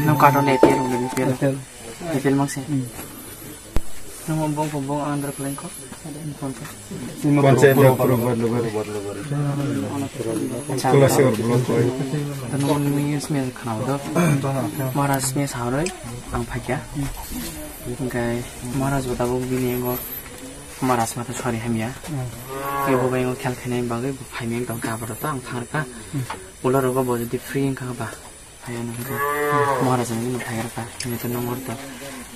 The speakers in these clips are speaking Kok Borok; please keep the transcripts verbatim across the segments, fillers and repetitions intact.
Nang kato ne apple, apple. Apple mang se. Nang bong bong bong andar keleng ko. Panchayat block. Acha. Kolasibor block koi. Tano ni smell khana do. Mara smell sarai ang phakya. Engkai mara jota bo bini ngo. Maharaj ma to sori hamya. Kebo bai ngo khel khainai bagwi bo phaimeng tong ka, aboro to ang tharka. Ulo rogo bo jodi free wngkha ba, phaiya nang kha. Maharaj ni no phaiya ka. Ni to nongor to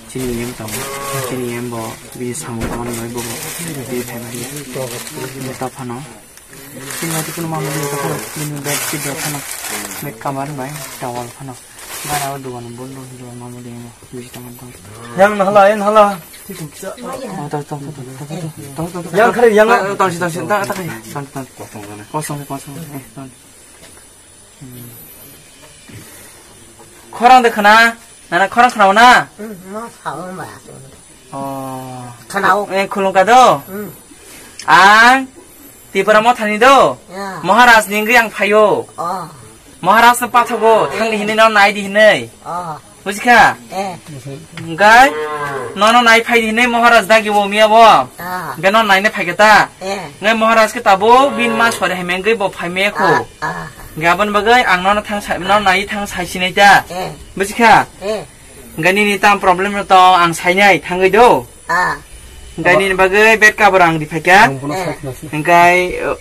chini yem tong. Chini yem bo bini samung tong ni bo bo. Bini phai bai. Ni to phano. Chini to kuno mamung ni to phano. Bini bed sheet do phano. Bed cover bai towel phano. Gara o dugan bondo dugan mamung ni mo. Bisi tong tong. Yang nahala, yang nahala. Yang kare, yang. Tong si, tong si, tong, tong, tong. Kosong, kosong, eh, tong. Khorang de khana, nana khorang khana na? Hmm, no sao ba. Oh. Khana o. Eh, khulung ka do? Hmm. Ang Tipra Mothani do. Ya. Maharaj ni wngwi ang phaio. Oh. Maharaj no pathogo, thang di hinwi no nai di hinwi. Oh. Bujikha? Eh. Engkai nono nai phai hinwi Maharaj dagi bo miya bo. Ah. Engkai nono naina phai khe ta. Eh. Engkai Maharaj khe tabo bin ma sori hai mengwi bo phai me kho. Ah, ah. Engkai aboni bagwi ang nono thang sai, nono nai thang sai sinai ta. Eh. Bujikha? Eh. Engkai nini tam problem no to ang sainai thangwi do. Ah. Engkai nini bagwi bed cover ang di phai kha. Eh. Engkai, uh,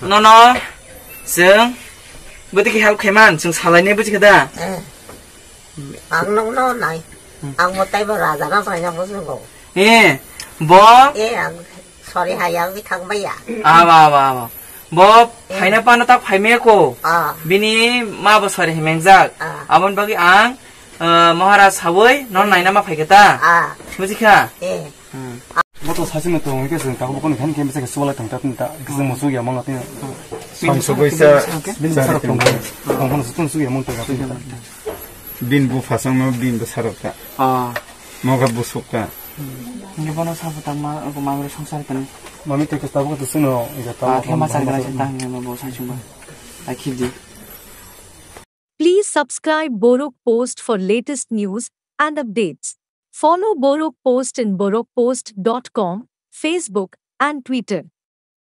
nono chwng bwtwi khe help khaiman chwng salainai bujikha da. Eh. Ang nokno nai. Hmm. Ang bo taibo raja na paina bo sugo. Eh, bo? Eh, ang sorry hai ang bi thang baya. Aba, aba, aba. Bo phaina pano tak phaime ko. Ah. Bini ma bo sorry hai mengjak. Ah. Abon bagi ang, eh, Maharaj sawi non naina ma phaiketa. Ah. Bujikha? Eh. Hmm. Bo to sachi no to, hingke se, ta bo kono khan khe bese ke suwala thang ta, ta, kisa mo suya mang ta. Sang sugui sa, bin sa rok tong, tong kono sutun suya mang ta. Bin bu phasang no, bin bu sarok ta. Ah. Moga bu suk ta. Hingke bono sabu ta ma, ko ma ro songsar kan. Mami te ke ta bo to suno, ya ta. Ah, thema sar kana ta, hingke bo sai sung ba. Ai khidi. Please subscribe Borok Post for latest news and updates. Follow Borok Post in borok post dot com, Facebook, and Twitter.